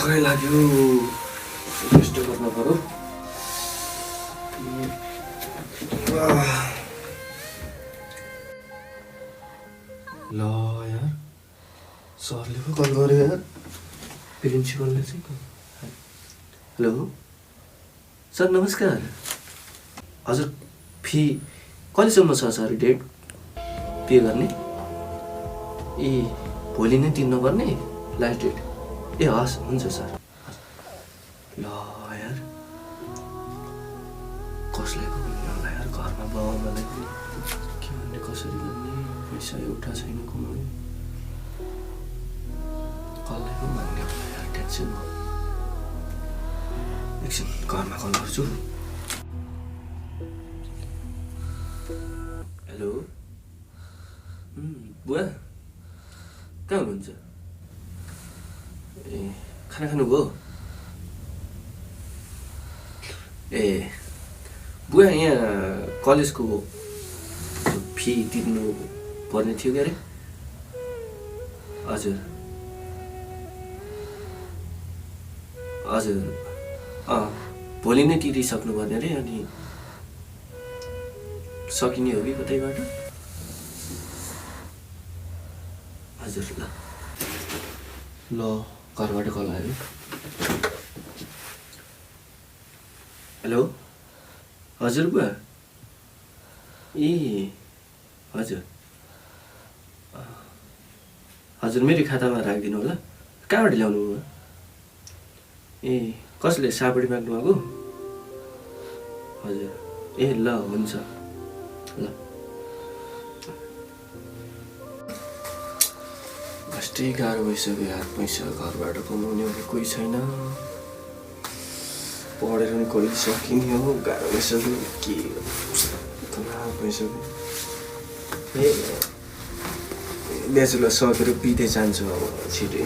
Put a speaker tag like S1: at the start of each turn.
S1: थकाइ लाग्यो रेस्ट गर्न पर्यो ल यार सरले पो कल गर्यो यार प्रिन्सिपलले चाहिँ हेलो सर नमस्कार हजुर फी कहिलेसम्म छ सर डेट पे गर्ने ए भोलि नै तिर्नुपर्ने लास्ट डेट ए हस् हुन्छ सर ल यार कसलाई भन्ने होला यार घरमा बाबाआमालाई पनि के भन्ने कसरी गर्ने पैसा एउटा छैन कमाउने कसलाई पो माग्ने होला यार टेन्सन एकछिन घरमा कल गर्छु हेलो बुवा कहाँ हुनुहुन्छ ए खाना खानुभयो ए बुवा यहाँ कलेजको फी तिर्नु पर्ने थियो क्या अरे हजुर हजुर भोलि नै तिरिसक्नु पर्ने अरे अनि सकिने हो कि कतैबाट हजुर ल घरबाट कल आयो हेलो हजुर बुवा ए हजुर हजुर मेरो खातामा राखिदिनु होला कहाँबाट ल्याउनु भयो ए कसले सापडी माग्नु भएको हजुर ए ल हुन्छ ल अस्ति गाह्रो भइसक्यो यार पैसा घरबाट कमाउने कोही छैन पढेर पनि कोही सकिने हो गाह्रो भइसक्यो के खराब भइसक्यो ए ब्याचलर सकेर बिते जान्छु अब छिटै